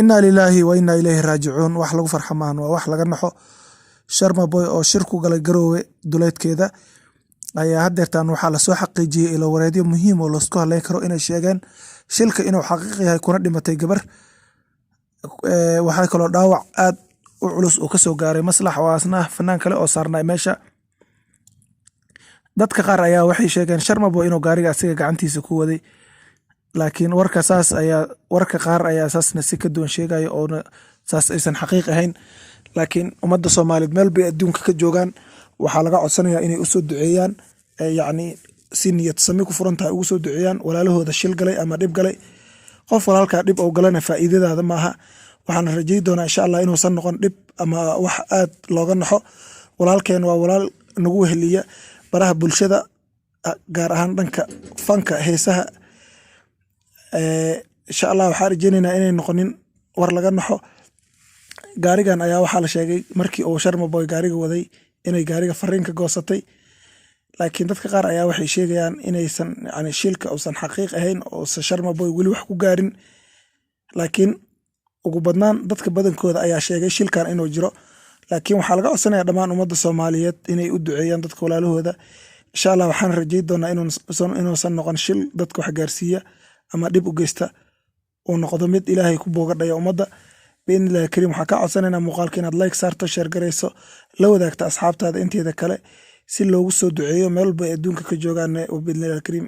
Inna lilaahi wa inna ilayhi raajicuun. Wax lagu farxo maahan, waa wax laga naxo. Sharma Boy oo shir ku galay Garoowe duleedkeeda ayaa haddeertan waxaa lasoo xaqiijiyey ilo wareedyo muhiim oo laisku haleyn karo inay sheegeen shilka inuu xaqiiq yahay, kuna dhimatay gabar. Waxaa kaloo dhaawac aad u culus uu kasoo gaaray Maslax, oo asna ah fanaan kale oo saarnay meesha. Dadka qaar ayaa waxay sheegeen Sharma Boy inuu gaariga asiga gacantiisa ku waday, laakiin warka saas ayaa warka qaar ayaa saasna si ka duwan sheegaya, oona saas aysan xaqiiq ahayn. Laakiin ummadda Soomaaliyeed meel bay adduunka ka joogaan waxaa laga codsanayaa inay usoo duceeyaan, yacni si niyad sami ku furan tahay ugu soo duceeyaan walaalahooda shil galay ama dhib galay. Qof walaalkaa dhib ou galana faa'iidadaada maaha. Waxaan rajay doonaa, insha Allah, inuusan noqon dhib ama wax aad looga naxo. Walaalkeen waa walaal nagu weheliya baraha bulshada, gaar ahaan dhanka fanka heesaha. Insha Allah waxaan rajeyneynaa inay noqonin war laga naxo. Gaarigan ayaa waxaa la sheegay markii uu Sharma Boy gaariga waday inay gaariga fariin ka goosatay, laakiin dadka qaar ayaa waxay sheegayaan inaysan, yani, shilka uusan xaqiiq ahayn oosan Sharma Boy weli wax ku gaarin. Laakiin ugu badnaan dadka badankooda ayaa sheegay shilkan inuu jiro. Laakiin waxaa laga codsanaya dhammaan ummadda Soomaaliyeed inay u duceeyaan dadka walaalahooda. Insha Allah waxaan rajay doonaa inuusan noqon shil dadka wax gaarsiiya ama dhib u geysta, uu noqdo mid Ilaahay ku boogadhaya ummadda, biidni Illahi kariim. Waxaa ka codsanaynaa muuqaalka inaad like saarto, share garayso, la wadaagto asxaabtaada inteeda kale, si loogu soo duceeyo meel walba ay adduunka ka joogaan, biidni Illahi kariim.